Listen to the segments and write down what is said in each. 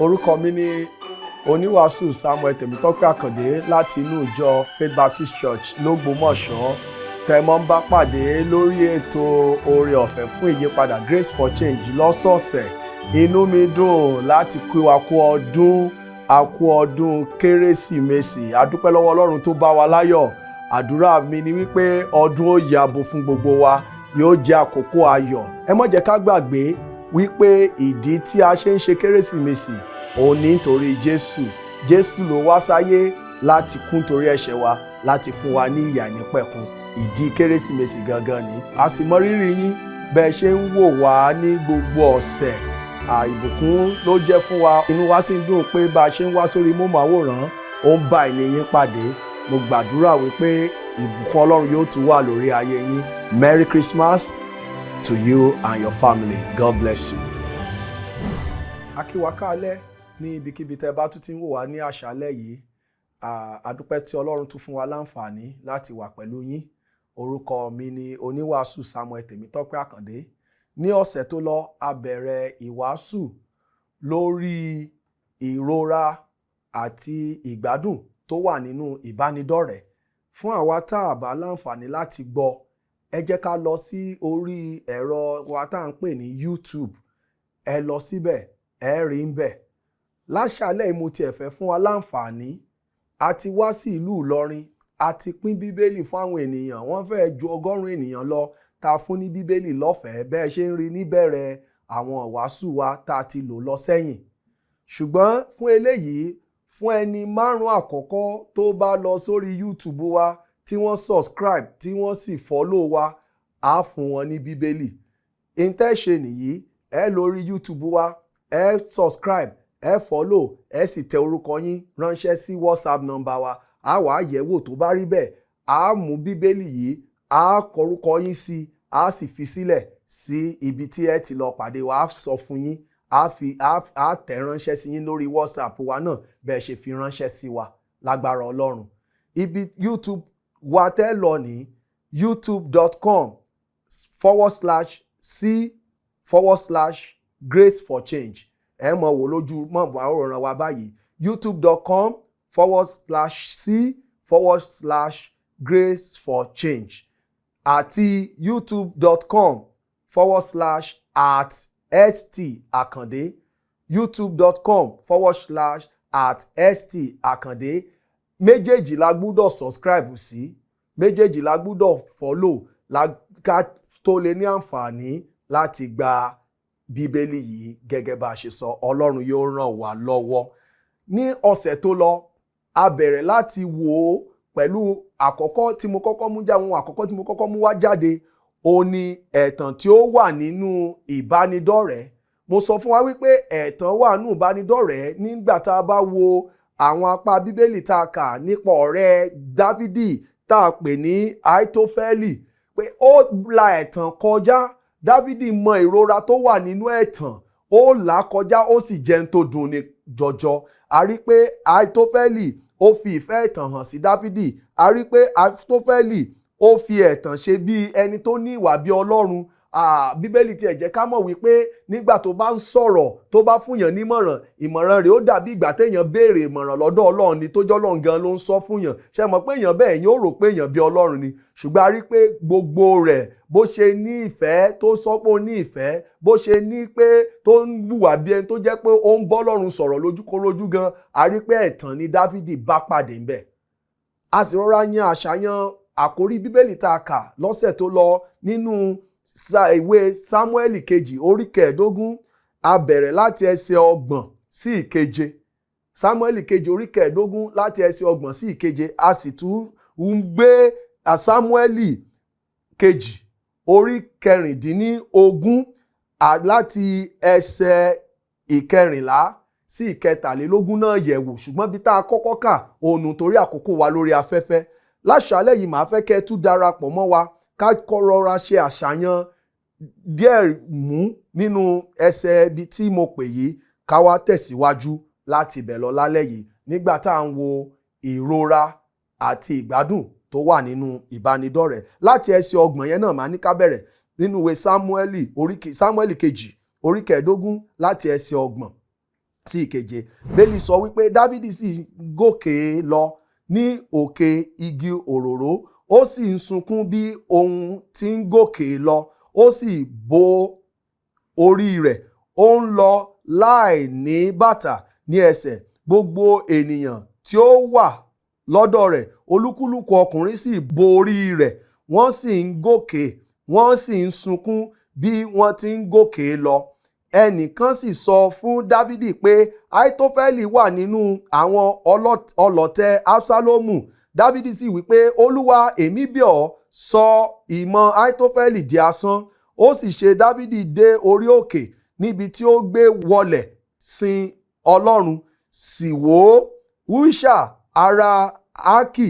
Orúkọ mi ni oníwàásù Samuel Tèmítọ́pẹ́ Àkàndé láti inú ìjọ Faith Baptist Church lÓgbómọ̀ṣọ́, tẹ́ mọ́ ń bá pàdé lórí ètò Oore Ọ̀fẹ́ fún Ìyípadà, Grace for Change, lọ́sọ̀ọ̀sẹ̀. Inú mi dùn láti kí wa kú ọdún, a kú ọdún Kérésìmesì. A dúpẹ́ lọ́wọ́ Ọlọ́run tó bá wa láyọ̀. Àdúrà mi ni wípé ọdún ó yàbò fún gbogbo wa, yóò jẹ́ àkókò ayọ̀. Ẹ má jẹ́ ká gbàgbé wípé ìdí tí a ṣe ń ṣe Kérésìmesì òun ní nítorí Jésù. Jésù ló wá sáyé láti kú nítorí ẹ̀ṣẹ̀ wa, láti fún wa ní ìyè àìnípẹ̀kun. Ìdí Kérésìmesì gangan ni. A sì mọ rírì yín bẹ́ẹ̀ ṣe ń wò wá ní gbogbo ọ̀sẹ̀. Ìbùkún ló jẹ́ fún wa. Inú wa sì ń dùn pé bá a ṣe ń wá sórí móhùnmáwòrán, ó ń bá ìní yín pàdé. Mo gbàdúrà wípé ìbùkún Ọlọ́run yóò tún wà lórí ayé yín. Merry Christmas to you and your family. God bless you. A kí wa káalẹ́ ní ibikíbi tẹ́ bá tún ti ń wò wá ní àṣálẹ́ yìí. A dúpẹ́ tí Ọlọ́run tún fún wa láǹfààní láti wà pẹ̀lú yín. Orúkọ mi ni oníwàásù Samuel Tèmítọ́pẹ́ Àkàndé. Ní ọ̀sẹ̀ tó lọ, a bẹ̀rẹ̀ ìwàásù lórí ìrora àti ìgbádùn tó wà nínú ìbánidọ́rẹ̀ẹ́. Fún àwa tá a bá láǹfààní láti gbọ́, ẹ jẹ́ ká lọ sí orí ẹ̀rọ wa tá à ń pè ní YouTube. Ẹ lọ síbẹ̀, ẹ rí ń bẹ̀. Láṣálẹ̀ yìí, mo tiẹ̀ fẹ́ fún wa láǹfààní. A ti wá sí ìlú Ìlọrin, a ti pín Bíbélì fún àwọn ènìyàn. Wọ́n fẹ́ẹ́ ju 100 ènìyàn lọ tá a fún ní Bíbélì lọ́fẹ̀ẹ́, bẹ́ẹ̀ ṣe ń rí níbẹ̀rẹ̀ àwọn ìwàásù wa tá a ti lò lọ sẹ́yìn. Ṣùgbọ́n fún eléyìí, fún ẹni márùn-ún àkọ́kọ́ tó bá lọ sórí YouTube wa, tí wọ́n subscribe, tí wọ́n sì follow wa, á fún wọn ní Bíbélì. Ìtẹ́ ṣe nìyí: ẹ lórí YouTube wa, ẹ subscribe, ẹ follow, ẹ sì tẹ orúkọ yín ránṣẹ́ sí WhatsApp number wa. Á wàá yẹ̀wò, tó bá rí bẹ́ẹ̀, á mú Bíbélì yìí, á kọrúkọ yín sí, á sì fi sílẹ̀ sí ibi tí ẹ ti lọ pàdé wa. Á sọ fún yín, á fi á tẹ̀ ránṣẹ́ sí yín lórí WhatsApp wa náà bẹ́ẹ̀ ṣe fi ránṣẹ́ sí wa, lágbára Ọlọ́run. Ibi YouTube wa tẹ́ lọ ní youtube.com/c/graceforchange. Ẹ mọ̀ wò lójú mọ̀ àwòrán wa báyìí: youtube.com/c/graceforchange àti youtube.com/@stakande, youtube.com/@stakande. Méjèèjì la gbúdọ̀ subscribe sí, méjèèjì la gbúdọ̀ follow la ká tó lè ní àǹfààní láti gba Bíbélì yìí gẹ́gẹ́ bá a ṣe sọ. Ọlọ́run yóò ràn wá lọ́wọ́. Ní ọ̀sẹ̀ tó lọ, a bẹ̀rẹ̀ láti wò ó pẹ̀lú àkọ́kọ́ tí mo kọ́kọ́ mú jáde. Ohun àkọ́kọ́ tí mo kọ́kọ́ mú wá jáde, ó ní ẹ̀tàn tí ó wà nínú ìbánidọ́rẹ̀ẹ́. Mo sọ fún wa wípé ẹ̀tàn wà nínú ìbánidọ́rẹ̀ẹ́ nígbà tá a bá wo àwọn apá Bíbélì tá a kà nípa ọ̀rẹ́ Dávìdì tá a pè ní Àìtófẹ́lì, pé ó la ẹ̀tàn kọjá. Dávìdì mọ ìrora tó wà nínú ẹ̀tàn, ó là á kọjá, ó sì jẹun tó dùn ní jọjọ. A rí pé Àìtófẹ́lì, ó fi ìfẹ́ ẹ̀tàn hàn sí Dávìdì. A rí pé Àìtófẹ́lì, ó fi ẹ̀tàn ṣe bí ẹni tó ní ìwà bí Ọlọ́run. Bíbélì tiẹ̀ jẹ́ ká mọ̀ wípé nígbà tó bá ń sọ̀rọ̀, tó bá fúnyàn nímọ̀ràn, ìmọ̀ràn rẹ̀ ó dàbí ìgbà téèyàn béèrè ìmọ̀ràn lọ́dọ̀ Ọlọ́run ni, tó jọ́ Ọlọ́run gan ló ń sọ fúnyàn. Ṣe mọ̀ pé èèyàn bẹ́ẹ̀ yóò rò pé èèyàn bí Ọlọ́run ni? Ṣùgbọ́n a rí pé gbogbo rẹ̀, bó ṣe ní ìfẹ́ tó sọ pé ó ní ìfẹ́, bó ṣe ní pé tó ń wùwà bí ẹni tó jẹ́ pé ó ń bọ́ Ọlọ́run sọ̀rọ̀ lójúkorojú gan, a rí pé ẹ̀tàn ni Dáfídì bá pàdé ńbẹ̀. A sì rọra yan àṣàyàn àkórí Bíbélì tá a kà lọ́sẹ̀ tó lọ nínú ìwé Sámúẹ́lì Kejì orí 15. A bẹ̀rẹ̀ láti ẹsẹ̀ 30 sí 7. Sámúẹ́lì Kejì orí 15, láti ẹsẹ̀ 30 sí 7. A sì tún ń gbé Sámúẹ́lì Kejì orí 16, láti ẹsẹ̀ 14 sí 23 náà yẹ̀wò. Ṣùgbọ́n bí tá a kọ́kọ́ kà òònù, torí àkókò wa lórí afẹ́fẹ́ láṣálẹ̀ yìí, màá fẹ́ kẹ́ ẹ tún darapọ̀ mọ́ wa, ká kọ́ rọra ṣe àṣàyàn díẹ̀ mú nínú ẹsẹ̀ ibi tí mo pè yìí, ká wá tẹ̀síwájú láti ibẹ̀ lọ lálẹ́ yìí nígbà tá à ń wo ìrora àti ìgbádùn tó wà nínú ìbánidọ́rẹ̀ẹ́. Láti ẹsẹ̀ 30 yẹn náà màá ní ká bẹ̀rẹ̀ nínú ìwé Sámúẹ́lì Kejì orí 15, láti ẹsẹ̀ 30. sí ìkeje. Bíbélì sọ wípé Dávidi sì gòkè lọ ní òkè igi òróró, ó sì ń sunkún bí ohun tí ń gòkè lọ, ó sì bo orí rẹ̀, ó ń lọ láì ní bàtà ní ẹsẹ̀. Gbogbo ènìyàn tí ó wà lọ́dọ̀ rẹ̀, olúkúlùkù ọkùnrin sì bo orí rẹ̀, wọ́n sì ń gòkè, wọ́n sì ń sunkún bí wọ́n ti ń gòkè lọ. Ẹnìkan sì sọ fún Dávidi pé Ahitofeli wà nínú àwọn ọlọ̀tẹ̀ Absalomu. Dávidi sì wí pé, Olúwa, èmi bẹ̀ ọ́, sọ ìmọ̀ Ahitofeli di asán. Ó sì ṣe, Dávidi dé orí òkè níbi tí ó gbé wọlẹ̀ sin Ọlọ́run. Sì wò ó, Huṣai ará Arki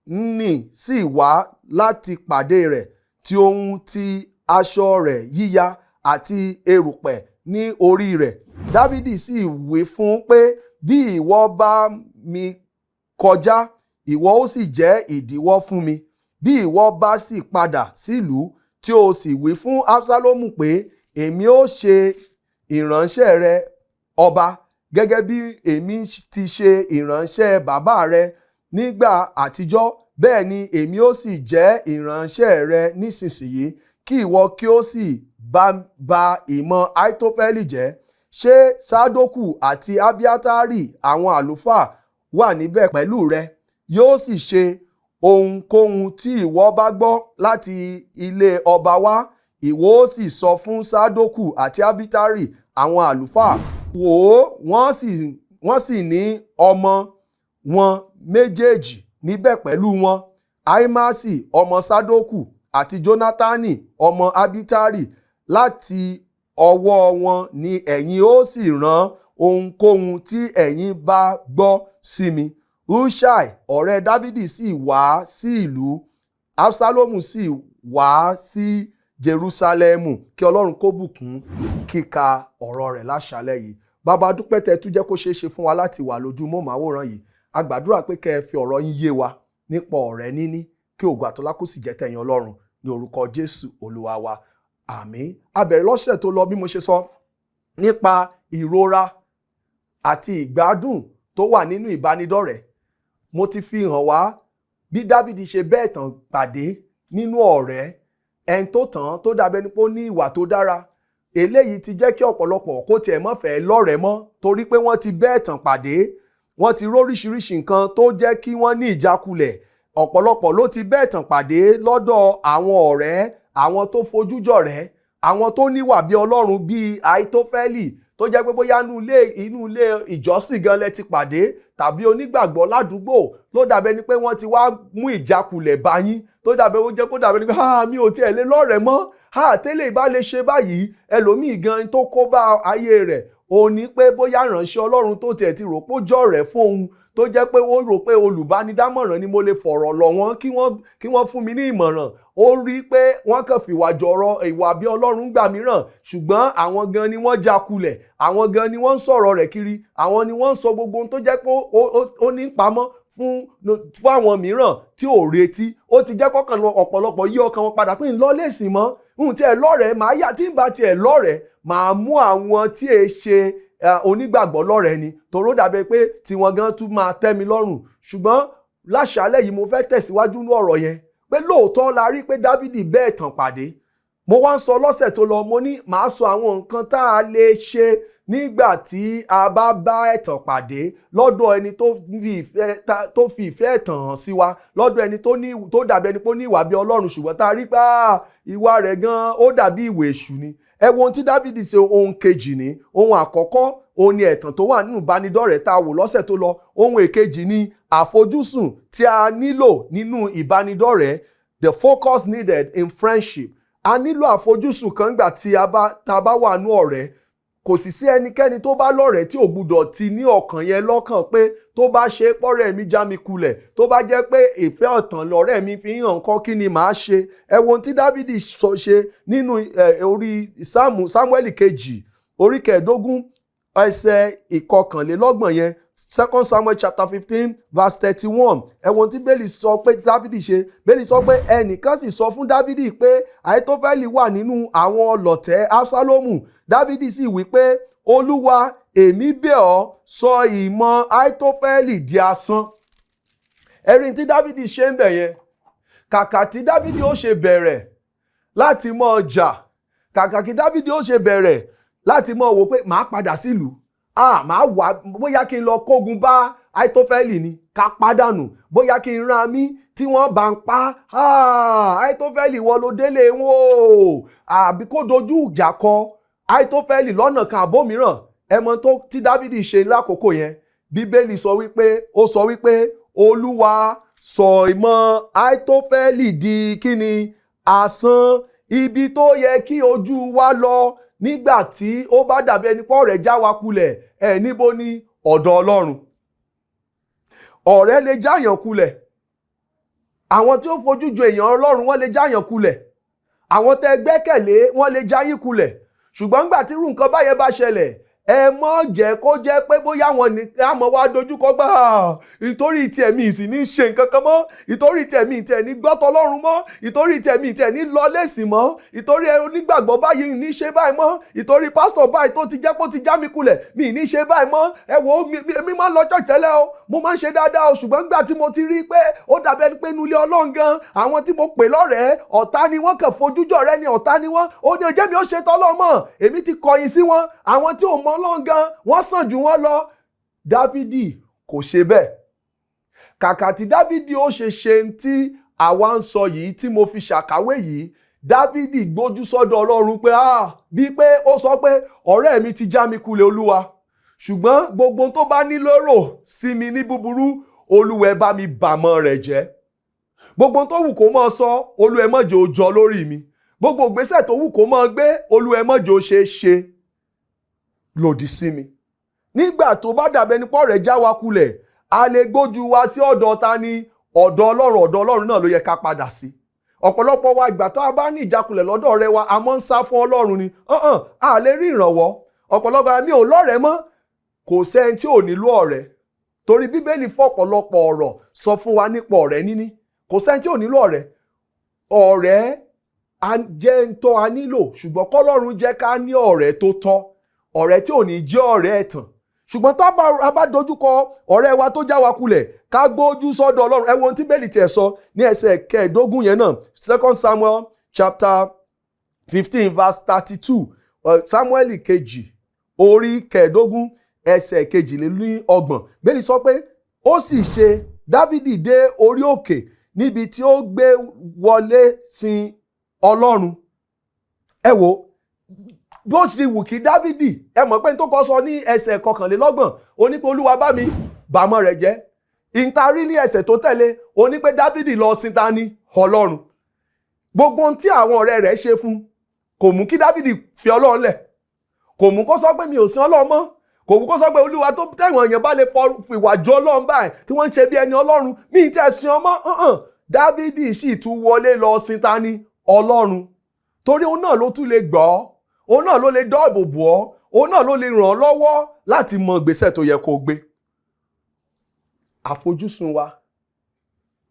ní sì wá láti pàdé rẹ̀, tí òun ti aṣọ rẹ̀ yíya àti erùpẹ̀ ní orí rẹ̀. Dávidi sì wí fún un pé, bí ìwọ bá mi kọjá, ìwọ ó sì jẹ́ ìdíwọ́ fún mi. Bí ìwọ bá sì padà sílùú, tí o sì wí fún Absalomu pé, èmi ó ṣe ìránṣẹ́ rẹ ọba, gẹ́gẹ́ bí èmi ti ṣe ìránṣẹ́ bàbá rẹ nígbà àtijọ́, bẹ́ẹ̀ ni èmi ó sì jẹ́ ìránṣẹ́ rẹ nísinsìnyí, kí ìwọ kí ó sì ba ìmọ̀ Ahitofeli jẹ́. Ṣé Sadoku àti Abiatari àwọn àlùfáà wà níbẹ̀ pẹ̀lú rẹ? Yóò sì ṣe ohunkóhun tí ìwọ bá gbọ́ láti ilé ọba wá, ìwọ ó sì sọ fún Sadoku àti Abiatari àwọn àlùfáà. Wò ó, wọ́n sì ní ọmọ wọn méjèèjì níbẹ̀ pẹ̀lú wọn, Ahimaasi ọmọ Sadoku àti Jonatani ọmọ Abiatari. Láti ọwọ́ wọn ni ẹ̀yin ó sì rán ohunkóhun tí ẹ̀yin bá gbọ́ sí mi. Huṣai ọ̀rẹ́ Dávidi sì wá sí ìlú, Absalomu sì wá sí Jerúsálẹ́mù. Kí Ọlọ́run kó bùkún kíka ọ̀rọ̀ rẹ̀ láṣálẹ́ yìí. Bàbá, dúpẹ́ tẹ́ tún jẹ́ kó ṣeé ṣe fún wa láti wà lójú móhùnmáwòrán yìí. A gbàdúrà pé kẹ́ ẹ fi ọ̀rọ̀ yín yé wa nípa ọ̀rẹ́ níní, kí ògo àtọlá kó sì jẹ́ tẹ̀yìn Ọlọ́run ní orúkọ Jésù Olúwa wa. Àmín. A bẹ̀rẹ̀ lọ́sẹ̀ tó lọ, bí mo ṣe sọ, nípa ìrora àti ìgbádùn tó wà nínú ìbánidọ́rẹ̀ẹ́. Mo ti fi hàn wá bí Dávidi ṣe bẹ́ẹ̀ tàn pàdé nínú ọ̀rẹ́, ẹni tó tàn tó dàbẹ́ ni pé ó ní ìwà tó dára. Eléyìí ti jẹ́ kí ọ̀pọ̀lọpọ̀ kó tiẹ̀ mọ́ fẹ́ lọ́rẹ̀ẹ́ mọ́, torí pé wọ́n ti bẹ́ẹ̀ tàn pàdé, wọ́n ti róríṣiríṣi nǹkan tó jẹ́ kí wọ́n ní ìjákulẹ̀. Ọ̀pọ̀lọpọ̀ ló ti bẹ́ẹ̀ tàn pàdé lọ́dọ̀ àwọn ọ̀rẹ́, àwọn tó fojú jọ̀rẹ́, àwọn tó níwà bí Ọlọ́run bíi Ahitofeli, tó jẹ́ pé bóyá inú ilé ìjọsìn gan lẹ ti pàdé, tàbí onígbàgbọ́ ládùúgbò, ló dàbẹ́ ni pé wọ́n ti wá mú ìjákulẹ̀ bá yín, tó dàbẹ́ ó jẹ́ kó dàbẹ́ ni pé mi ò tiẹ̀ lè lọ́rẹ̀ẹ́ mọ́, tẹ́lẹ̀ ìbá lè ṣe báyìí. Ẹlòmíì gan tó kó bá ayé rẹ̀ ó ní pé bóyá ìránṣẹ́ Ọlọ́run tó tiẹ̀ ti rò pé ó jọ̀rẹ́ fún òun, tó jẹ́ pé ó rò pé olùbánidámọ̀ràn ni, mo lè fọ̀rọ̀ lọ̀ wọ́n kí wọ́n fún mi ní ìmọ̀ràn, ó rí pé wọ́n kàn fìwà jọ̀rọ̀ ìwà bí Ọlọ́run gbà mìíràn, ṣùgbọ́n àwọn gan ni wọ́n jákulẹ̀, àwọn gan ni wọ́n ń sọ̀rọ̀ rẹ̀ kiri, àwọn ni wọ́n ń sọ gbogbo ohun tó jẹ́ pé ó ní pamọ́ fún àwọn mìíràn tí ò retí. Ó ti jẹ́ kọ́kàn ọ̀pọ̀lọpọ̀ yí ọkàn wọn padà pé ń lọ lè sìn mọ́, ń tiẹ̀ lọ́rẹ̀ẹ́, màá yà tí ń bá tiẹ̀ lọ́rẹ̀ẹ́, màá mú àwọn tí è ṣe onígbàgbọ́ lọ́rẹ̀ẹ́ ni, toró dàbí pé tiwọn gan tún máa tẹ́ mi lọ́rùn. Ṣùgbọ́n láṣálẹ́ yìí mo fẹ́ tẹ̀síwájú ní ọ̀rọ̀ yẹn pé lóòótọ́ la rí pé Dávidi bẹ́ẹ̀ tàn pàdé. Mo wá ń sọ lọ́sẹ̀ tó lọ, mo ní màá sọ àwọn nǹkan tá a lè ṣe nígbà tí a bá bá ẹ̀tàn pàdé lọ́dọ̀ ẹni tó fi ìfẹ́ ẹ̀tàn hàn sí wa, lọ́dọ̀ ẹni tó dàbí ẹni pé ó ní ìwà bí Ọlọ́run, ṣùgbọ́n tá a rí pé ìwà rẹ̀ gan ó dàbí ìwà èṣù ni. Ẹ wo ohun tí Dávidi ṣe. Ohun kejì ní, ohun àkọ́kọ́ òun ni ẹ̀tàn tó wà nínú ìbánidọ́rẹ̀ẹ́ tá a wò lọ́sẹ̀ tó lọ. Ohun èkejì ni àfojúsùn tí a nílò nínú ìbánidọ́rẹ̀ẹ́, the focus needed in friendship. A nílò àfojúsùn kan gbà tí a bá wà nú ọ̀rẹ́. Kò sì sí ẹnikẹ́ni tó bá lọ́rẹ̀ẹ́ tí ò gbúdọ̀ ti ní ọkàn yẹn lọ́kàn pé tó bá ṣe pọ́rẹ́ mi já mi kulẹ̀, tó bá jẹ́ pé ìfẹ́ ọ̀tàn lọ́rẹ́ mi fi hàn kọ́, kí ni màá ṣe? Ẹ wo ohun tí Dávidi sọ ṣe nínú orí Sámúẹ́lì kejì orí 25 ẹsẹ̀ 31 yẹn, 2 Samuel chapter 15 verse 31. Ẹ wo ohun tí Bẹ́ẹ̀lì sọ pé Dávidi ṣe. Bẹ́ẹ̀lì sọ pé ẹnìkan sì sọ fún Dávidi pé Ahitofeli wà nínú àwọn ọlọ̀tẹ̀ Absalomu. Dávidi sì wí pé Olúwa, èmi bẹ̀ ọ́, sọ ìmọ̀ Aitofeli di asán. Ẹ̀rí tí Dávidi ṣe ń bẹ̀ yẹn, kàkà tí Dávidi ó ṣe bẹ̀rẹ̀ láti mọ́ jà, kàkà kí Dávidi ó ṣe bẹ̀rẹ̀ láti mọ́ wò pé màá padà sílùú, ah, màá wà bóyá kí n lọ kógun bá Aitofeli ni ká pàdánù, bóyá kí n rán mi tí wọ́n bá ń pa Aitofeli wọ́n ló délé wọn o, àbí kó dojú ìjà kọ Aitofeli lọ́nà kan àbómíràn. Ẹ mọ̀ tó tí Dávidi ṣe lákòókò yẹn. Bíbélì sọ wípé, ó sọ wípé, Olúwa, sọ ìmọ̀ Aitofeli di kíni? Asán. Ibi tó yẹ kí ojú wa lọ nígbà tí ó bá dàbí ẹni pé ọ̀rẹ́ já wa kulẹ̀, ẹ̀ níbo ni? Ọ̀dọ̀ Ọlọ́run. Ọ̀rẹ́ lè jáyàn kulẹ̀. Àwọn tí ó fojú jo èèyàn Ọlọ́run, wọ́n lè jáyàn kulẹ̀. Àwọn tẹ́ gbẹ́kẹ̀lé, wọ́n lè jáyín kulẹ̀. Ṣùgbọ́n nígbà tí irú nǹkan báyẹn bá ṣẹlẹ̀, ẹ mọ́ jẹ́ kó jẹ́ pé bóyá wọn ní àmọ́ wá dojúkọ gbà, ìtorí tiẹ̀ mi sì ní ṣe nǹkan kan mọ́, ìtorí tiẹ̀ mi tiẹ̀ ní gbọ́tọ̀ Ọlọ́run mọ́, ìtorí tiẹ̀ mi tiẹ̀ ní lọ lẹ́sìn mọ́, ìtorí onígbàgbọ́ báyìí ní ṣe báyìí mọ́, ìtorí pásítọ̀ báyìí tó ti jẹ́ pé ó ti já mi kulẹ̀, mi ní ṣe báyìí mọ́. Ẹ wo, mi máa ń lọ church tẹ́lẹ̀ o, mo máa ń ṣe dáadáa o, ṣùgbọ́n nígbà tí mo ti rí pé ó dàbí ẹni pé inú ilé Ọlọ́run gan, àwọn tí mo pè lọ́rẹ̀ẹ́, ọ̀tá ni wọ́n, kàn fojújọ́ rẹ ni, ọ̀tá ni wọ́n. Ó ní ọjọ́ mi ó ṣe tọ́lọ́ mọ́, èmi ti kọ̀yìn sí wọn. Àwọn tí ò mọ Ọlọ́run gan, wọ́n sàn jù wọ́n lọ. Dávidi kò ṣe bẹ́ẹ̀. Kàkà tí Dávidi ó ṣe ṣe ń tí àwa ń sọ yìí tí mo fi ṣàkàwé yìí, Dávidi gbójú sọ́dọ̀ Ọlọ́run pé, ah, bíi pé ó sọ pé ọ̀rẹ́ mi ti já mi kulẹ̀, Olúwa, ṣùgbọ́n gbogbo tó bá ní lérò sí mi ní búburú, Olúwa, ẹ bá mi bàmọ́ rẹ̀ jẹ́. Gbogbo tó wù kó máa sọ, Olúwa, ẹ má jẹ́ ó jọ lórí mi. Gbogbo ìgbésẹ̀ tó wù kó máa gbé, Olúwa, ẹ má jẹ́ ó ṣe é ṣe lòdì sí mi. Nígbà tó bá dàbẹ́ ní pọ́ rẹ̀ já wa kulẹ̀, a lè gbójú wa sí ọ̀dọ̀ ta ni? Ọ̀dọ̀ Ọlọ́run. Ọ̀dọ̀ Ọlọ́run náà ló yẹ ká padà sí. Ọ̀pọ̀lọpọ̀ wa, ìgbà tá a bá ní ìjákulẹ̀ lọ́dọ̀ ọ̀rẹ́ wa, a mọ́ ń sá fún Ọlọ́run ni. Ọ̀hàn, a lè rí ìrànwọ́. Ọ̀pọ̀lọpọ̀, mi ò lọ́rẹ̀ẹ́ mọ́. Kò sẹ́ni tí ò nílò ọ̀rẹ́, torí Bíbélì fọ̀pọ̀lọpọ̀ ọ̀rọ̀ sọ fún wa nípa ọ̀rẹ́ níní. Kò sẹ́ni tí ò nílò ọ̀rẹ́. Ọ̀rẹ́ jẹ́ ń tọ́ a nílò, ṣùgbọ́n kọ́lọ́run jẹ́ ká ní ọ̀rẹ́ tó tọ́, ọ̀rẹ́ tí ò ní jẹ́ ọ̀rẹ́ ẹ̀tàn. Ṣùgbọ́n tó a bá dojúkọ ọ̀rẹ́ wa tó já wa kulẹ̀, ká gbójú sọ́dọ̀ Ọlọ́run. Ẹ wo ohun tí Bíbélì tiẹ̀ sọ ní ẹsẹ̀ 15 yẹn náà, Second Samuel chapter 15 verse 32. Samuel kejì orí 15 ẹsẹ̀ 32. Bíbélì sọ pé, ó sì ṣe, Dávìdì dé orí òkè níbi tí ó gbé wọlé sin Ọlọ́run. Ẹ wo bó ṣe wù kí Dávìdì, ẹ mọ̀ pé n tó kọ́ sọ ní ẹsẹ̀ 31, ó ní pé Olúwa bá mi bàmọ́ rẹ̀ jẹ́. Ìtarí ní ẹsẹ̀ tó tẹ̀lé, ó ní pé Dávìdì lọ sin ta ni? Ọlọ́run. Gbogbo ohun tí àwọn ọ̀rẹ́ rẹ̀ ṣe fún kò mú kí Dávìdì fi Ọlọ́run lẹ̀, kò mú kó sọ pé mi ò sin Ọlọ́run mọ́, kò mú kó sọ pé Olúwa tó tẹ̀wọ̀n èèyàn bá lè fìwà jọ Ọlọ́run báyìí tí wọ́n ń ṣe bí ẹni Ọlọ́run, mi ì tẹ̀ sin ọmọ. Dávìdì sì tún wọlé lọ sin ta ni? Ọlọ́run. Torí òun náà ló tún lè gbọ́, òun náà ló lè dáàbò bò ọ́, òun náà ló lè ràn ọ́ lọ́wọ́ láti mọ ìgbésẹ̀ tó yẹ kó gbé. Àfojúsùn wa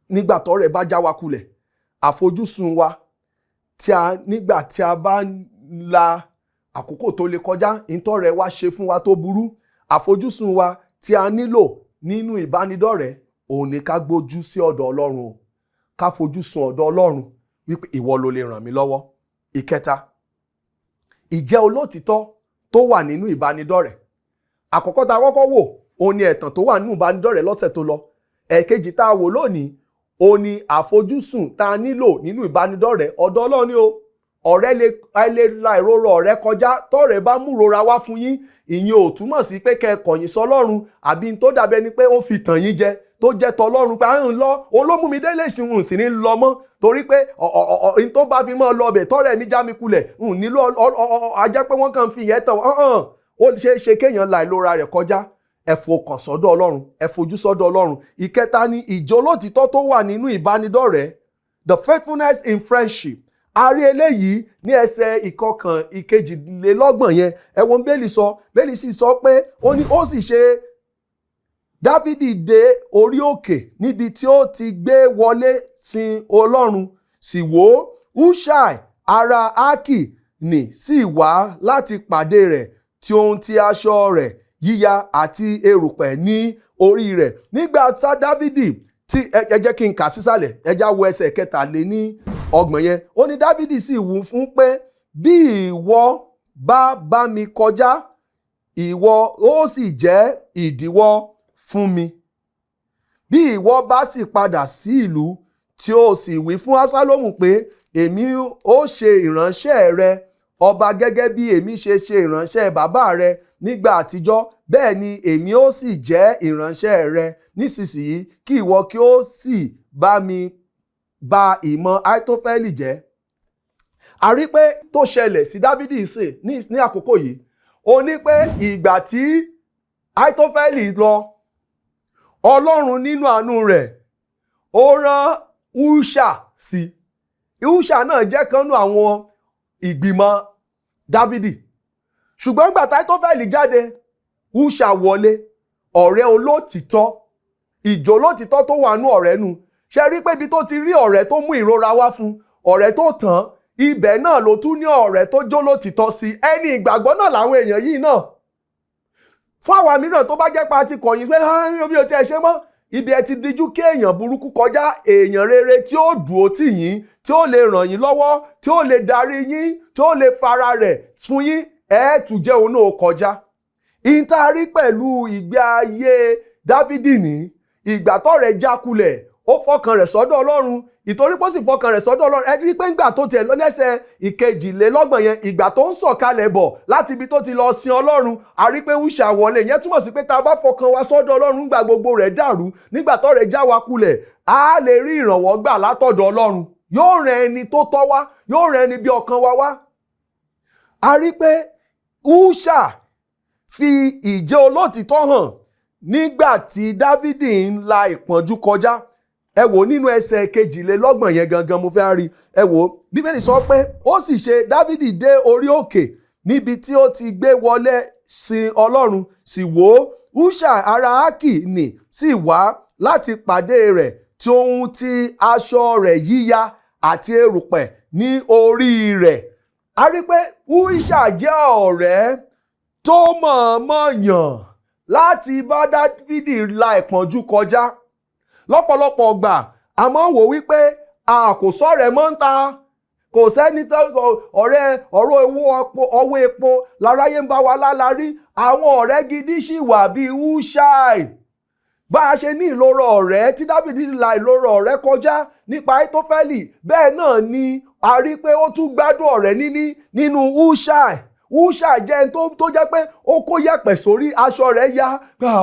nígbà tọ́rẹ́ bá já wa kulẹ̀, àfojúsùn wa tí a nígbà tí a bá la àkókò tó lè kọjá, ìtọ́rẹ́ wa ṣe fún wa tó burú, àfojúsùn wa tí a nílò nínú ìbánidọ́rẹ̀ẹ́ òun ni ká gbójú sí ọ̀dọ̀ Ọlọ́run o, ká fojú sun ọ̀dọ̀ Ọlọ́run wípé ìwọ ló lè ràn mí lọ́wọ́. Ìkẹta, ìjẹ́ olótìtọ́ tó wà nínú ìbánidọ́rẹ̀ẹ́. Àkọ́kọ́ tá a kọ́kọ́ wò, òun ni ẹ̀tàn tó wà nínú ìbánidọ́rẹ̀ẹ́ lọ́sẹ̀ tó lọ. Ẹ̀kejì tá a wò lónìí, òun ni àfojúsùn tá a nílò nínú ìbánidọ́rẹ̀ẹ́. Ọ̀dọ̀ Ọlọ́run ni o. Ọ̀rẹ́ lè lè la ìrora ọ̀rẹ́ kọjá. Tọ́rẹ́ bá mú ìrora wá fún yín, ìyẹn ò túmọ̀ sí pé kẹ́ ẹ kọ̀yìn sọ́lọ́run, àbí tó dàbí ẹni pé ó fi tàn yín jẹ tó jẹ́ tọlọ́run pé à ń lọ, òun ló mú mi délé ìsìn ń sì ní lọ mọ́, torí pé n tó bá fi mọ́ lọ bẹ̀, tọ́rẹ́ mi já mi kulẹ̀, ń nílò ajẹ́ pé wọ́n kàn fi ìyẹn tàn. Ó ṣeé ṣe kéèyàn la ìrora rẹ̀ kọjá. Ẹ fọkàn sọ́dọ̀ Ọlọ́run, ẹ fojú sọ́dọ̀ Ọlọ́run. Ìkẹta ni ìjólótìtọ́ tó wà nínú ìbánidọ́rẹ̀ẹ́, the faithfulness in friendship. A rí eléyìí ní ẹsẹ̀ 42 yẹn. Ẹ wo Bíbélì sọ. Bíbélì sì sọ pé, ó ní, ó sì ṣe, Dávìdì dé orí òkè níbi tí ó ti gbé wọlé sin Ọlọ́run. Sì wò ó, Huṣai ará Ákì nì sì wá láti pàdé rẹ̀. tí ohun ti aṣọ rẹ̀ yíya àti erùpẹ̀ ní orí rẹ̀. Nígbà tá Dávidi tí ẹ jẹ́ kí n kà sísàlẹ̀, ẹ já wo ẹsẹ̀ 33 yẹn. Ó ní Dávidi sì wí fún pé, bí ìwọ bá bá mi kọjá, ìwọ ó sì jẹ́ ìdíwọ́ fún mi. Bí ìwọ bá sì padà sí ìlú, tí ó sì wí fún Absalomu pé, èmi ó ṣe ìránṣẹ́ rẹ ọba gẹ́gẹ́ bí èmi ṣe ṣe ìránṣẹ́ bàbá rẹ nígbà àtijọ́, bẹ́ẹ̀ ni èmi ó sì jẹ́ ìránṣẹ́ rẹ nísinsìnyí, kí ìwọ kí ó sì bá mi ba ìmọ̀ Ahitofeli jẹ́. A rí pé tó ṣẹlẹ̀ sí Dávidi sìn ní àkókò yìí, ó ní pé ìgbà tí Ahitofeli lọ, Ọlọ́run nínú àánú rẹ̀ ó rán Húṣà sí. Húṣà náà jẹ́ kan nínú àwọn ìgbìmọ̀ Dávidi. Ṣùgbọ́n ìgbà tí Ahitofeli jáde, Húṣà wọlé, ọ̀rẹ́ olótìtọ́, ìjó olótìtọ́ tó wà nú ọ̀rẹ́ nu. Ṣe rí pé ibi tó ti rí ọ̀rẹ́ tó mú ìrora wá fún, ọ̀rẹ́ tó tàn, ibẹ̀ náà ló tún ní ọ̀rẹ́ tó jó lótìtọ́ sí. Ẹni ìgbàgbọ́ náà làwọn èèyàn yìí náà. Fún àwa mìíràn tó bá jẹ́ pa ti kọ̀yìn pé mi ò tiẹ̀ ṣe mọ́, ibi ẹ ti díjú kí èèyàn burúkú kọjá, èèyàn rere tí ó dúró tì yín, tí ó lè ràn yín lọ́wọ́, tí ó lè darí yín, tí ó lè fara rẹ̀ fún yín, ẹ tún jẹ́ òun náà kọjá. Ìtarí pẹ̀lú ìgbé ayé Dávidi ní ìgbà tọ́rẹ̀ jákulẹ̀, ó fọkàn rẹ̀ sọ́dọ̀ Ọlọ́run. Ìtorí pé ó sì fọkàn rẹ̀ sọ́dọ̀ Ọlọ́run, ẹ rí pé ńgbà tó tiẹ̀ lọ lẹ́sẹ̀ 22 yẹn, ìgbà tó ń sọ̀kalẹ̀ bọ̀ láti ibi tó ti lọ sin Ọlọ́run, a rí pé Húṣà wọlé. Ìyẹn túmọ̀ sí pé tá a bá fọkàn wa sọ́dọ̀ Ọlọ́run nígbà gbogbo rẹ̀ dàrú, nígbà tọ́rẹ̀ já wa kulẹ̀, a lè rí ìrànwọ́ gbà látọ̀dọ̀ Ọlọ́run. Yóò rán ẹni tó tọ́ wá, yóò rán ẹni bí ọkàn wa wá. A rí pé Húṣà fi ìjẹ́ olótìtọ́ hàn nígbà tí Dávidi ń la ìpọ́njú kọjá. Ẹ wò nínú ẹsẹ̀ 22 yẹn gangan mo fẹ́ rí. Ẹ wò, Bíbélì sọ pé ó sì ṣe Dávidi dé orí òkè níbi tí ó ti gbé wọlé sin Ọlọ́run, sì wò ó, Húṣà ará Ákì nì sì wá láti pàdé rẹ̀, tí ohun ti aṣọ rẹ̀ yíya àti erùpẹ̀ ní orí rẹ̀. A rí pé Húṣà jẹ́ ọ̀rẹ́ tó mọ̀ọ́mọ̀ yàn láti bá Dávidi la ìpọ́njú kọjá. Lọ́pọ̀lọpọ̀ ọgbà a máa ń wò wípé a kò sọ̀rẹ́ mọ́ ń ta, kò sẹ́ni tó ọ̀rẹ́ ọ̀rọ̀ owó epo láráyé ń bá wa lálarí. Àwọn ọ̀rẹ́ gidi sì wà bíi Húṣàì. Bá a ṣe ní ìloro ọ̀rẹ́ tí Dávidi la ìloro ọ̀rẹ́ kọjá nípa Ahitofeli, bẹ́ẹ̀ náà ni a rí pé ó tún gbádùn ọ̀rẹ́ níní nínú Húṣàì. Húṣà jẹ́ ẹni tó jẹ́ pé ó kó yẹ̀pẹ̀ sórí, aṣọ rẹ̀ ya.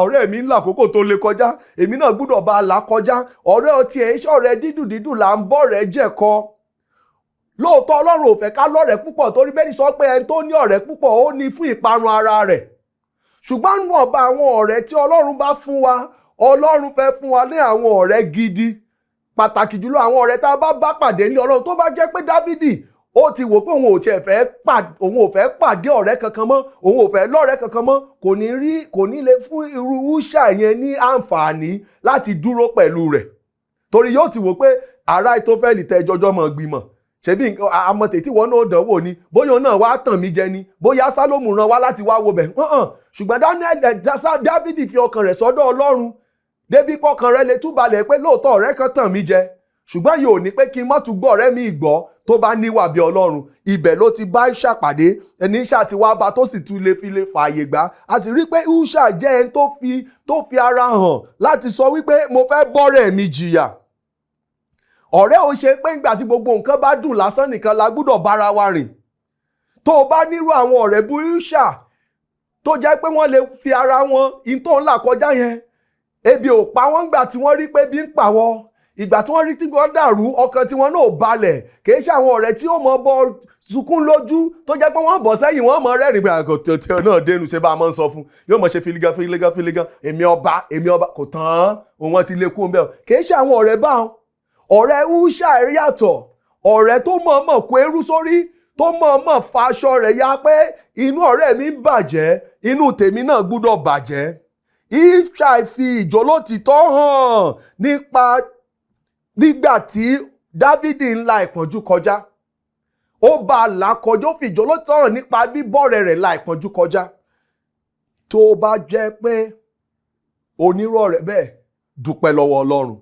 Ọ̀rẹ́ mi ń là àkókò tó le kọjá, èmi náà gbúdọ̀ bá a là kọjá. Ọ̀rẹ́ ọtí ẹ̀ iṣẹ́ ọ̀rẹ́ dídùn dídùn là ń bọ̀ rẹ̀ jẹ̀kọ. Lóòótọ́ Ọlọ́run ò fẹ́ ká lọ́rẹ̀ẹ́ púpọ̀, torí bẹ́ẹ̀ ni sọ pé ẹni tó ní ọ̀rẹ́ púpọ̀ ó ní fún ìparun ara rẹ̀. Ṣùgbọ́n níwọ̀nba àwọn ọ̀rẹ́ tí Ọlọ́run bá fún wa, Ọlọ́run fẹ́ fún wa ní àwọn ọ̀rẹ́ gidi. Pàtàkì jùlọ àwọn ọ̀rẹ́ tá a bá bá pàdé ní Ọlọ́run. Tó bá jẹ́ pé Dávidi ó ti wò pé òun ò tiẹ̀ fẹ́ òun ò fẹ́ pàdé ọ̀rẹ́ kankan mọ́, òun ò fẹ́ lọ́rẹ́ kankan mọ́, kò ní lè fún irú Húṣà yẹn ní àǹfààní láti dúró pẹ̀lú rẹ̀. Torí yóò ti wò pé ará Ahitofeli tẹ jọjọ́ mọ̀ gbìmọ̀, ṣebí àmọ́ tètè wọn náà dánwò ni, bóyá òun náà wá tàn mí jẹ ni, bóyá Sálómù rán wá láti wá wo bẹ̀. Ṣùgbọ́n Dávidi fi ọkàn rẹ̀ sọ́dọ̀ Ọlọ́run débi pọ́kàn rẹ̀ lè túbalẹ̀ pé lóòótọ́ ọ̀rẹ́ kan tàn mí jẹ, ṣùgbọ́n yóò ní pé kí n má tún gbọ́ ọ̀rẹ́ mi gbọ́ tó bá níwà bí Ọlọ́run. Ibẹ̀ ló ti bá Húṣà pàdé, ẹni Húṣà ti wá bá tó sì tún lè fi lè fààyè gbà. A sì rí pé Húṣà jẹ́ ẹni tó fi ara hàn láti sọ wípé mo fẹ́ bọ́rẹ̀ mi jìyà. Ọ̀rẹ́ ò ṣe pé ìgbà tí gbogbo nǹkan bá dùn lásán nìkan la gbúdọ̀ bára wa rìn. Tó o bá nírú àwọn ọ̀rẹ́ bí Húṣà tó jẹ́ pé wọ́n lè fi ara wọn in tó ń là kọjá yẹn, ebi ò pa wọ́n gbà tí wọ́n rí pé bí ń pa wọ́n. Ìgbà tí wọ́n rí tí wọ́n dàrú, ọkàn tí wọ́n náà balẹ̀. Kì í ṣe àwọn ọ̀rẹ́ tí ó mọ bọ́ sunkún lójú tó jẹ́ pé wọ́n bọ̀ sẹ́yìn wọ́n mọ rẹ́rìn pé àgọ́ tí náà dénú ṣe bá a máa ń sọ fún, yóò mọ̀ ṣe filigan filigan filigan, èmi ọba kò tán, òun wọn ti lè kú bẹ́ẹ̀. Kì í ṣe àwọn ọ̀rẹ́ bá wọn. Ọ̀rẹ́ Húṣà yàtọ̀, ọ̀rẹ́ tó mọ̀ọ́mọ̀ kó eérú sórí, tó mọ̀ọ́mọ̀ fa aṣọ rẹ̀ ya pé inú ọ̀rẹ́ mi ń bàjẹ́, inú tèmi náà gbúdọ̀ bàjẹ́. Húṣà fi ìjólótìtọ́ hàn nípa nígbà tí Dávidi ń la ìpọ́njú kọjá. Ó bá a là kọjá, ó fi ìjólótìtọ́ hàn nípa bíbọ̀rẹ̀ rẹ̀ la ìpọ́njú kọjá. Tó bá jẹ́ pé onírọ̀ rẹ̀ bẹ́ẹ̀, dúpẹ́ lọ́wọ́ Ọlọ́run.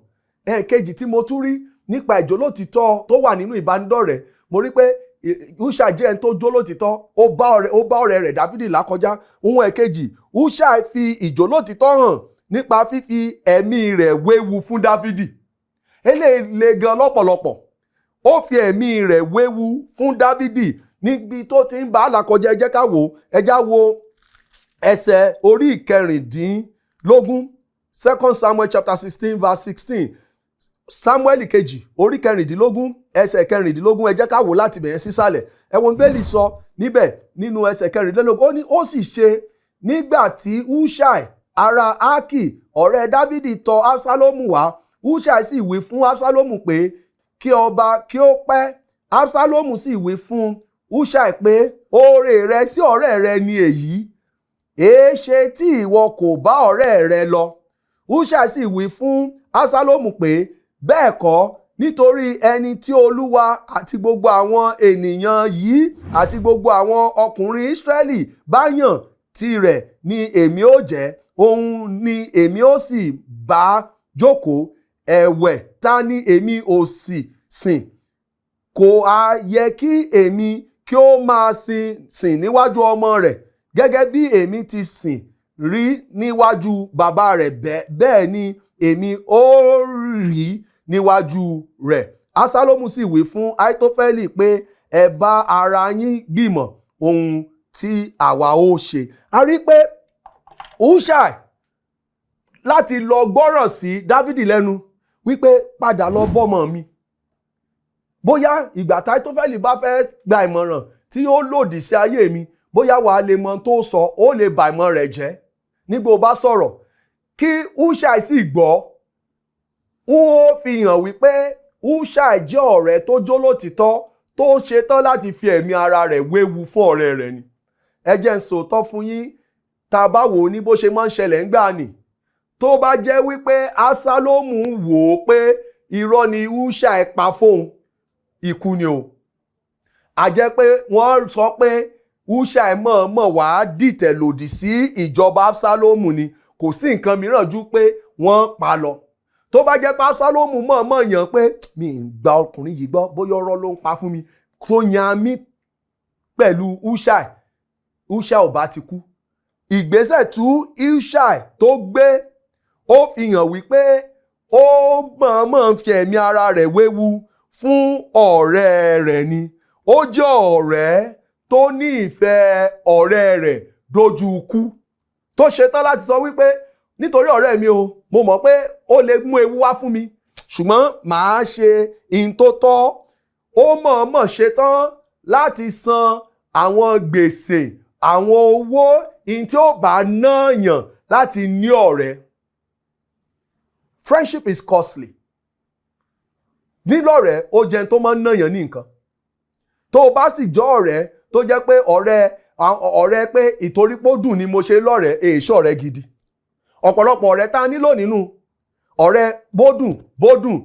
Ẹ̀ẹ̀kejì tí mo tún rí nípa ìjólótìtọ́ tó wà nínú ìbánidọ́rẹ̀ẹ́, mo rí pé Húṣàì jẹ́ ẹni tó jólótìtọ́, ó bá ọ̀rẹ́ rẹ̀ Dáfídì lákọjá. Ohun ẹ̀kejì, Húṣàì fi ìjólótìtọ́ hàn nípa fífi ẹ̀mí rẹ̀ wéwu fún Dáfídì. Eléyìí le gan lọ́pọ̀lọpọ̀. Ó fi ẹ̀mí rẹ̀ wéwu fún Dáfídì níbi tó ti ń bá a làkọjá. Ẹ jẹ́ ká wò ó. Ẹ já wo ẹsẹ̀ orí 16, Second Samuel chapter 16 verse 16, Samuel kejì orí 16 ẹsẹ̀ 16. Ẹ jẹ́ ká wò láti bẹ̀rẹ̀ sísàlẹ̀. Ẹ wo Bíbélì sọ níbẹ̀ nínú ẹsẹ̀ 16. Ó ní, ó sì ṣe nígbà tí Hushai ará Ákì, ọ̀rẹ́ Dávìdì, tọ̀ Absalomu wá, Hushai sì wí fún Absalomu pé, "Kí ọba kí ó pẹ́." Absalomu sì wí fún Hushai pé, "Oore rẹ sí ọ̀rẹ́ rẹ ni èyí? Èéṣe tí ìwọ kò bá ọ̀rẹ́ rẹ lọ?" Hushai sì wí fún Absalomu pé, "Bẹ́ẹ̀ kọ́, nítorí ẹni tí Olúwa àti gbogbo àwọn ènìyàn yìí àti gbogbo àwọn ọkùnrin Ísírẹ́lì bá yàn, tirẹ̀ ni èmi ó jẹ́, òun ni èmi ó sì bá jókòó. Ẹ̀wẹ̀, ta ni èmi ò sì sìn? Kò á yẹ kí èmi kí ó máa sìn níwájú ọmọ rẹ̀ gẹ́gẹ́ bí èmi ti sìn rí níwájú bàbá rẹ̀? Bẹ́ẹ̀ ni èmi ó rí níwájú rẹ̀." Absalomu sì wí fún Ahitofeli pé, "Ẹ bá ara yín gbìmọ̀ ohun tí àwa ó ṣe." A rí pé Hushai láti lọ gbọ́ràn sí Dávìdì lẹ́nu wípé, "Padà lọ bọ́mọ mi." Bóyá ìgbà tí Ahitofeli bá fẹ́ gba ìmọ̀ràn tí ó lòdì sí ayé mi, bóyá wàá lè mọ tó sọ, ó lè bà ìmọ̀ rẹ̀ jẹ́ nígbà ó bá sọ̀rọ̀. Kí Hushai sì gbọ́, ó fi hàn wípé Hushai jẹ́ ọ̀rẹ́ tó jólótìtọ́, tó ṣetán láti fi ẹ̀mí ara rẹ̀ wéwu fún ọ̀rẹ́ rẹ̀ ni. Ẹ jẹ́ n sòótọ́ fún yín, tá a bá wò ó ní bó ṣe máa ń ṣẹlẹ̀ ńgbà nì, tó bá jẹ́ wípé Absalomu wò ó pé irọ́ ni Hushai pa fóun, ikú ni o. A jẹ́ pé wọ́n sọ pé Hushai mọ̀ọ́mọ̀ wá dìtẹ̀ lòdì sí ìjọba Absalomu ni, kò sí nǹkan mìíràn ju pé wọ́n pa lọ. Tó bá jẹ́ pé Absalomu mọ̀ọ́mọ̀ yàn pé, "Mi ì gba ọkùnrin yìí gbọ́, bóyá ọ̀rọ̀ ló ń pa fún mi," tó yan mí pẹ̀lú Hushai, Hushai ò bá ti kú. Ìgbésẹ̀ tú Hushai tó gbé, ó fi hàn wípé ó mọ̀ọ́mọ̀ ń fi ẹ̀mí ara rẹ̀ wéwu fún ọ̀rẹ́ rẹ̀ ni. Ó jẹ́ ọ̀rẹ́ tó ní ìfẹ́ ọ̀rẹ́ rẹ̀ dojú ikú, tó ṣetán láti sọ wípé, "Nítorí ọ̀rẹ́ mi o, mo mọ̀ pé ó lè mú ewu wá fún mi, ṣùgbọ́n màá ṣe in tó tọ́." Ó mọ̀ọ́mọ̀ ṣetán láti san àwọn gbèsè, àwọn owó in tí ó bá náàyàn láti ní ọ̀rẹ́. Friendship is costly. Nílọ̀rẹ́, ó jẹun tó máa ń náyàn ní nǹkan. Tó o bá sì jọ ọ̀rẹ́ tó jẹ́ pé ọ̀rẹ́ pé ìtorí pé ó dùn ni mo ṣe lọ́rẹ̀ẹ́, èèṣọ́ ọ̀rẹ́ gidi. Ọ̀pọ̀lọpọ̀ ọ̀rẹ́ tá a nílò nínú ọ̀rẹ́ bódùn bódùn,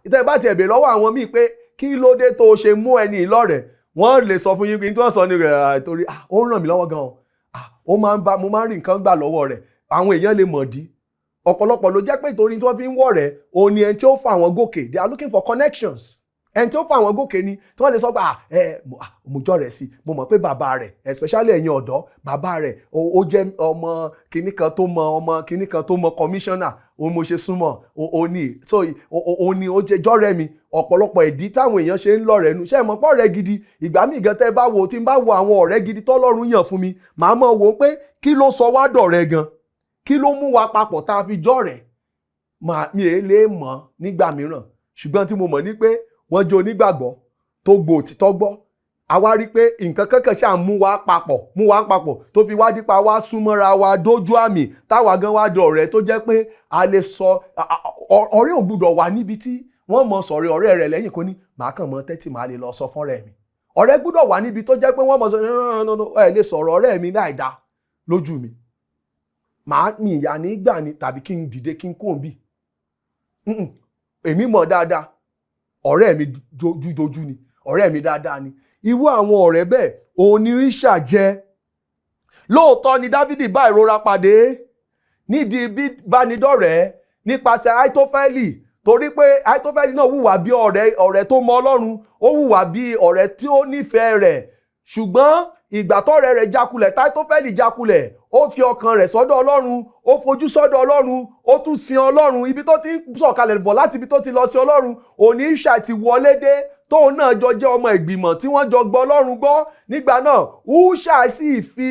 ìtẹ́ bá tiẹ̀ bèèrè lọ́wọ́ àwọn míì pé, "Kí ló dé tó o ṣe mú ẹni lọ́rẹ̀ẹ́?" wọ́n lè sọ fún yín pé tí wọ́n sọ ni rẹ̀, torí ó ń ràn mí lọ́wọ́ gan-an, ó máa ń bá mo máa ń rí nǹkan gbà lọ́wọ́ rẹ̀. Àwọn èèyàn lè mọ̀ dí. Ọ̀pọ̀lọpọ̀ ló jẹ́ pé ìtorí tí wọ́n fi ń wọ̀ rẹ̀, òun ni ẹni tí ó fà wọ́n gòkè. They are looking for connections. Ẹni tí ó fà wọ́n gòkè ni tí wọ́n lè sọ pé, "Mo jọ rẹ̀ sí, mo mọ̀ pé bàbá rẹ̀," especially ẹ̀yin ọ̀dọ́, "bàbá rẹ̀ ó jẹ́ ọmọ kinní kan tó mọ ọmọ kinní kan tó mọ commissioner, òun mo ṣe súnmọ́ ó ní, so òun ni ó jẹ́ jọ́rẹ́ mi." Ọ̀pọ̀lọpọ̀ ìdí táwọn èèyàn ṣe ń lọ́rẹ̀ẹ́ nu. Ṣé ẹ mọ̀ pé ọ̀rẹ́ gidi, ìgbà míì gan, tẹ́ bá wo, tí n bá wo àwọn ọ̀rẹ́ gidi tọ́lọ́run yàn fún mi, màá mọ̀ wò ó pé, kí ló sọ wá dọ̀rẹ́ gan? Kí ló mú wa papọ̀ tá a fi jọ́rẹ̀ẹ́? Mi è lè mọ̀ nígbà mìíràn, ṣùgbọ́n tí mo mọ̀ ní pé wọ́n jẹ́ onígbàgbọ́ tó gbọ́ òtítọ́ gbọ́. Àwa rí i pé nǹkan kankan ṣáà mú wa papọ̀ tó fi wá dípa wá súnmọ́ra wa dójú àmì, táwa gan wá dọ̀rẹ́, tó jẹ́ pé a lè sọ. Ọ̀rẹ́ ò gbúdọ̀ wà níbi tí wọ́n mọ sọ̀rọ̀ ọ̀rẹ́ rẹ̀ lẹ́yìn, kó ní màá kàn mọ́ tẹ́tí, màá lè lọ sọ fọ́nrẹ́ mi. Ọ̀rẹ́ gbúdọ̀ wà níbi tó jẹ́ pé wọ́n mọ̀ sọ, "No, no, no, ẹ lè sọ̀rọ̀ ọ̀rẹ́ mi láì dáa lójú mi." Màá mi ìyá ní gbà ni, tàbí kí n dìde kí n kó n bì. Èmi mọ̀ dáadáa, ọ̀rẹ́ mi dojúdojú ni, ọ̀rẹ́ mi dáadáa ni. Irú àwọn ọ̀rẹ́ bẹ́ẹ̀ òun ni Hushai jẹ́. Lóòótọ́ ni Dávidi bá ìrora pàdé nídìí bíbánidọ́rẹ̀ẹ́ nípasẹ̀ Aitofeli, torí pé Aitofeli náà hùwà bí ọ̀rẹ́ tó mọ Ọlọ́run, ó hùwà bí ọ̀rẹ́ tí ó nífẹ̀ẹ́ rẹ̀. Ṣùgbọ́n ìgbà tọ́rẹ́ rẹ̀ jákulẹ̀, tÁítọ́fẹ́lì jákulẹ̀, ó fi ọkàn rẹ̀ sọ́dọ̀ Ọlọ́run, ó fojú sọ́dọ̀ Ọlọ́run, ó tún sin Ọlọ́run. Ibi tó ti ń sọ̀kalẹ̀ bọ̀ láti ibi tó ti lọ sí Ọlọ́run, òní Húṣàì ti wọlé dé, tóun náà jọ jẹ́ ọmọ ìgbìmọ̀ tí wọ́n jọ gbọ́ Ọlọ́run gbọ́ nígbà náà. Húṣàì sì fi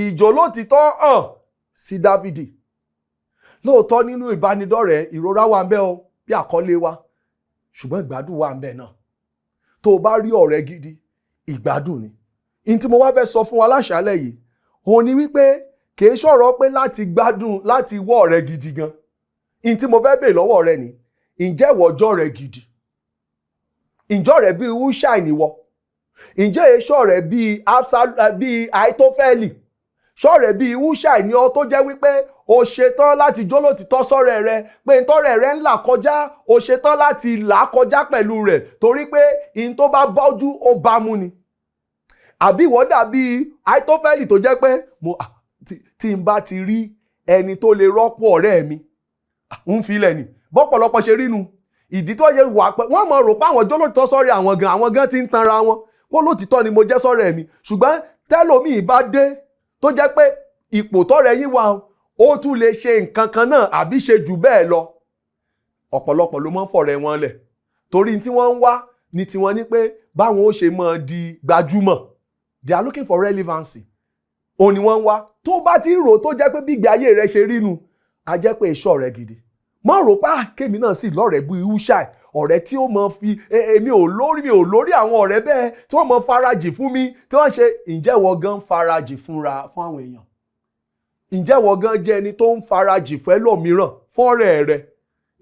ìjólótìtọ́ hàn sí Dávidi. Lóòótọ́, nínú ìbánidọ́rẹ̀ẹ́, ìrora wà ń bẹ o, bí àkọlé wa, ṣùgbọ́n ìgbádùn wà ń bẹ náà. Tó o bá rí ọ̀rẹ́ gidi, ìgbádùn ni. In tí mo wá fẹ́ sọ fún wa láṣálẹ̀ yìí òun ni wípé kì í ṣọ̀rọ̀ pé láti gbádùn, láti wọ́ ọ̀rẹ́ gidi gan. In tí mo fẹ́ bèè lọ́wọ́ rẹ ni, ǹjẹ́ ìwọ jọ́ ọ̀rẹ́ gidi? Ǹjọ́ ọ̀rẹ́ bíi Húṣàì níwọ? Ǹjẹ́ èso ọ̀rẹ́ bíi bíi Àìtófẹ́lì? Ṣọ̀rẹ́ bíi Húṣàì ni ọ, tó jẹ́ wípé o ṣetán láti jólótìtọ́ sọ́rẹ́ rẹ, pé ntọ́rẹ́ rẹ ń là kọjá, o ṣetán láti là kọjá pẹ̀lú rẹ̀, torí pé in tó bá bọ́jú ó bá mú ni? Àbí ìwọ dàbí Àìtófẹ́lì, tó jẹ́ pé mo tí n bá ti rí ẹni tó lè rọ́pò ọ̀rẹ́ mi, ń filẹ̀ ni? Bọ́pọ̀lọpọ̀ ṣe rínu ìdí tó yẹ wà pé wọ́n mọ̀ rò pé àwọn jólótìtọ́ sọ́rẹ́ àwọn gan, àwọn gan ti ń tanra wọn wọ́n, lótìtọ́ ni mo jẹ́ sọ́rẹ́ mi. Ṣùgbọ́n tẹ́lòmíì bá dé, tó jẹ́ pé ipò tọ́rẹ́ yín wà, ó tún lè ṣe nǹkan kan náà àbí ṣe jù bẹ́ẹ̀ lọ, ọ̀pọ̀lọpọ̀ ló máa ń fọ̀rẹ́ wọn lẹ̀, torí tí wọ́n ń wá ní tiwọn ní pé báwọn ó ṣe máa di gbajúmọ̀. They are looking for relevancy, òun ni wọ́n ń wá. Tó bá ti ń rò, tó jẹ́ pé bí ìgbé ayé rẹ ṣe rí nu, a jẹ́ pé iṣẹ́ ọ̀rẹ́ gidi mọ́ rò pa. Kémi náà sì lọ́rẹ̀ẹ́ bí Húṣàì, ọ̀rẹ́ tí ó mọ fi èmi ò lórí, mi ò lórí àwọn ọ̀rẹ́ bẹ́ẹ̀ tí wọ́n mọ farajì fún mi, tí wọ́n ṣe. Ǹjẹ́ wọ́n gan farajì fúnra fún àwọn èèyàn? Ǹjẹ́ wọ́n gan jẹ́ ẹni tó ń farajì fún ẹlòmíràn, fún ọ̀rẹ́ rẹ?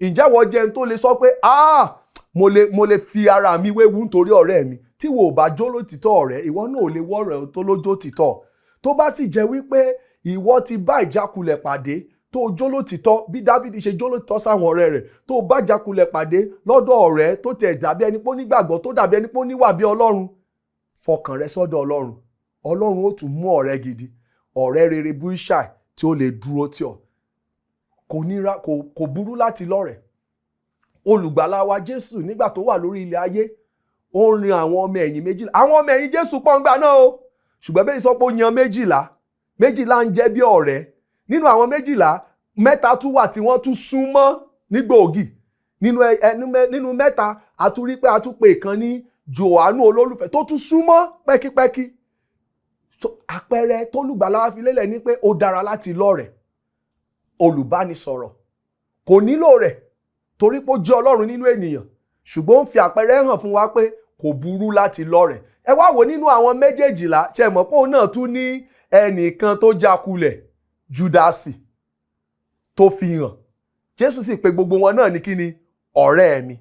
Ǹjẹ́ wọ́n jẹ́ ẹni tó lè sọ pé, "Ah, mo lè fi ara mi wéwu nítorí ọ̀rẹ́ mi"? Tí wo ò bá jó lótìtọ́ ọ̀rẹ́, ìwọ náà ò lè wọ́ ọ̀rẹ́ tó lójó tìtọ́. Tó bá sì jẹ́ wípé ìwọ ti bá ìjákulẹ̀ pàdé, tó jó lótìtọ́ bí Dávidi ṣe jó lótìtọ́ sáwọn ọ̀rẹ́ rẹ̀, tó bá ìjákulẹ̀ pàdé lọ́dọ̀ ọ̀rẹ́ tó tẹ̀ dàbí ẹni pé ó nígbàgbọ́, tó dàbí ẹni pé ó níwà bí Ọlọ́run, fọkàn rẹ sọ́dọ̀ Ọlọ́run. Ọlọ́run ó tún mú ọ̀rẹ́ gidi, ọ̀rẹ́ rere bí Húṣàì, tí ó lè dúró tì ọ́. Kò nira, kò burú láti lọ́rẹ̀ẹ́. Olùgbàlà wa Jésù, nígbà tó wà lórí ilẹ̀ ayé, ó ń rin àwọn ọmọ ẹ̀yìn 12. Àwọn ọmọ ẹ̀yìn Jésù pọ̀ ńgbà náà o, ṣùgbọ́n bẹ́ẹ̀ sọ pé ó yan 12. 12 ń jẹ́ bí ọ̀rẹ́. Nínú àwọn 12, mẹ́ta tún wà tí wọ́n tún súnmọ́ ní gbòógì. Nínú mẹ́ta, a tún rí pé a tún pè kan ní Jòhánù olólùfẹ́, tó tún súnmọ́ pẹ́kípẹ́kí. So, àpẹẹrẹ tólùgbàlà wa fi lélẹ̀ ní pé ó dára láti lọ́rẹ̀ẹ́ olùbánisọ̀rọ̀. Kò nílò rẹ̀, torí pé ó jẹ́ Ọlọ́run nínú ènìyàn, ṣùgbọ́n ó ń fi àpẹẹrẹ hàn fún wa pé kò burú láti lọ́rẹ̀ẹ́. Ẹ wá wò, nínú àwọn 12, ṣe mọ̀ pé òun náà tún ní ẹnìkan tó jákulẹ̀, Júdásì, tó fi hàn. Jésù sì pè gbogbo wọn náà ní kíni? Ọ̀rẹ́ mi.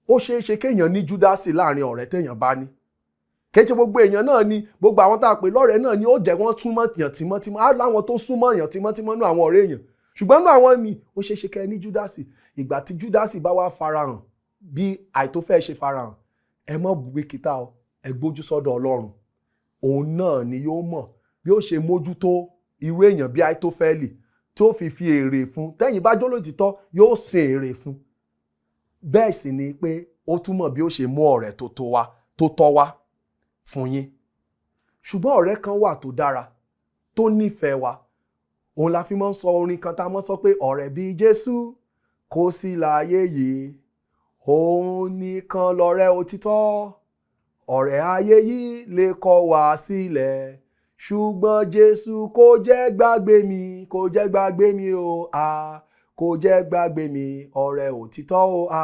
Ó ṣeé ṣe kéèyàn ní Júdásì láàrin ọ̀rẹ́ téèyàn bá ní. Kì í ṣe gbogbo èèyàn náà ni, gbogbo àwọn tá a pè lọ́rẹ̀ẹ́ náà ni ó jẹ́ wọ́n súnmọ́ yàn tímọ́tímọ́. Á láwọn tó súnmọ́ yàn tímọ́tímọ́ nú àwọn ọ̀rẹ́ èèyàn, ṣùgbọ́n nú àwọn míì, ó ṣeé ṣe kẹ́ ẹ ní Júdásì. Ìgbà tí Júdásì bá wá farahàn bí àìtófẹ́ ṣe farahàn, ẹ mọ́ bìkítà o, ẹ gbójú sọ́dọ̀ Ọlọ́run. Òun náà ni yóò mọ̀ bí ó ṣe mójútó irú èèyàn bí Àìtófẹ́lì, tí ó fi èrè fún. Tẹ́yìn bá jó lótìtọ́, yóò sin èrè fún. Bẹ́ẹ̀ sì ni pé ó túmọ̀ bí ó ṣe mú ọ̀rẹ́ tó tó wá, tó tọ́ wá fún yín. Ṣùgbọ́n ọ̀rẹ́ kan wà tó dára, tó nífẹ̀ẹ́ wa. Òun la fi máa ń sọ orin kan tá a máa ń sọ pé, "Ọ̀rẹ́ bíi Jésù kò sí láyé yìí, òun nìkan lọ̀rẹ́ òtítọ́. Ọ̀rẹ́ ayé yìí lè kọ̀ wá sílẹ̀, ṣùgbọ́n Jésù kò jẹ́ gbàgbé mi, kò jẹ́ gbàgbé mi o, a kò jẹ́ gbàgbé mi. Ọ̀rẹ́ òtítọ́ o, a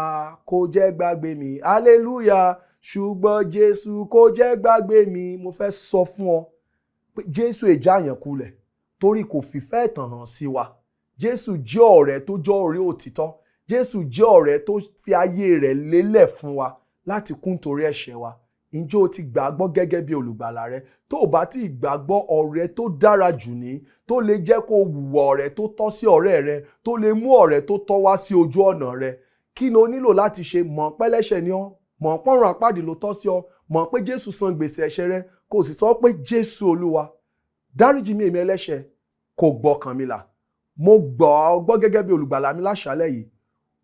kò jẹ́ gbàgbé mi, hallelujah, ṣùgbọ́n Jésù kò jẹ́ gbàgbé mi." Mo fẹ́ sọ fún ọ pé Jésù è já èèyàn kulẹ̀, torí kò fìfẹ́ ẹ̀tàn hàn sí wa. Jésù jẹ́ ọ̀rẹ́ tó jẹ́ ọ̀rẹ́ òtítọ́. Jésù jẹ́ ọ̀rẹ́ tó fi ayé rẹ̀ lélẹ̀ fún wa láti kú nítorí ẹ̀ṣẹ̀ wa. Ǹjẹ́ o ti gbàgbọ́ gẹ́gẹ́ bí olùgbàlà rẹ? Tó o bá ti gbàgbọ́, ọ̀rẹ́ tó dára jù ní, tó lè jẹ́ kó o hùwà ọ̀rẹ́ tó tọ́ sí ọ̀rẹ́ rẹ, tó lè mú ọ̀rẹ́ tó tọ́ wá sí ojú ọ̀nà rẹ. Kí ni o nílò láti ṣe? Mọ̀ pẹ́lẹ́ṣẹ̀ ni ọ́, mọ̀ pọ́nrún àpáàdì ló tọ́ sí ọ, mọ̀ pé Jésù san gbèsè ẹ̀ṣẹ̀ rẹ, kó o sì sọ pé, "Jésù Olúwa, Dáríjì mi, èmi ẹlẹ́ṣẹ̀, kó gbọ́kàn mi là. Mo gbọ́ ọ gbọ́ gẹ́gẹ́ bí olùgbàlà mi láṣálẹ́ yìí.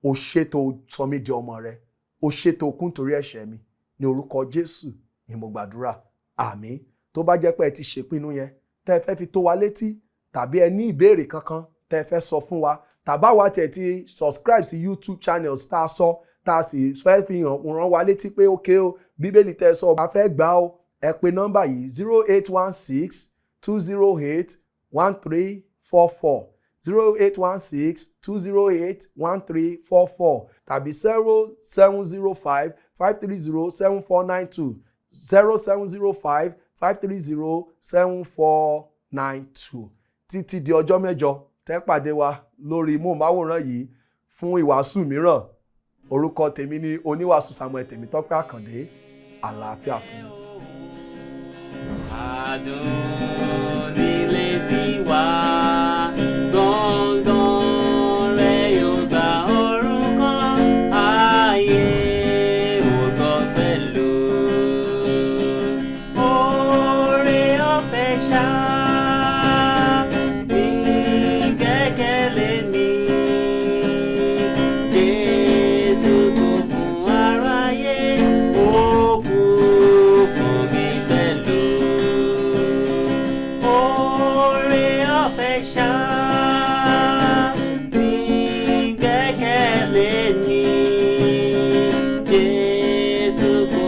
O ṣé tó sọ mí di ọmọ rẹ, o ṣé tó kú nítorí ẹ̀ṣẹ̀ mi. Ní orúkọ Jésù ni mo gbàdúrà, àmín. Tó bá jẹ́ pé ẹ ti ṣèpinnu yẹn, tẹ́ ẹ fẹ́ fi tó wa létí, tàbí ẹ ní ìbéèrè kankan tẹ́ ẹ fẹ́ sọ fún wa, tàbá wa tiẹ̀ ti subscribe sí YouTube channels tá a sọ, tá a sì fẹ́ fi hàn rán wa létí pé ókè o, Bíbélì tẹ́ ẹ sọ, a fẹ́ gbà ó, ẹ pè nọ́mbà yìí: 08162081344, 08162081344, tàbí 07055307492, 07055307492. Títí di ọjọ́ mẹ́jọ tẹ́ pàdé wa lórí móhùnmáwòrán yìí fún ìwàásù mìíràn, orúkọ tèmi ni oníwàásù Samuel Tèmítọ́pẹ́ Àkàndé. Àlàáfíà fún mi. Adùn nílé tiwa, gbọ̀ngàn rẹ̀ yóò gba orúkọ ayé ògo pẹ̀lú. Oore ọ̀fẹ́ ṣá ní gbẹ́kẹ̀lé mi. Jésù kú fún aráyé, ó kú fún mi pẹ̀lú. Oore ọ̀fẹ́ ṣá ní gbẹ́kẹ̀lé ni. Jésù kú.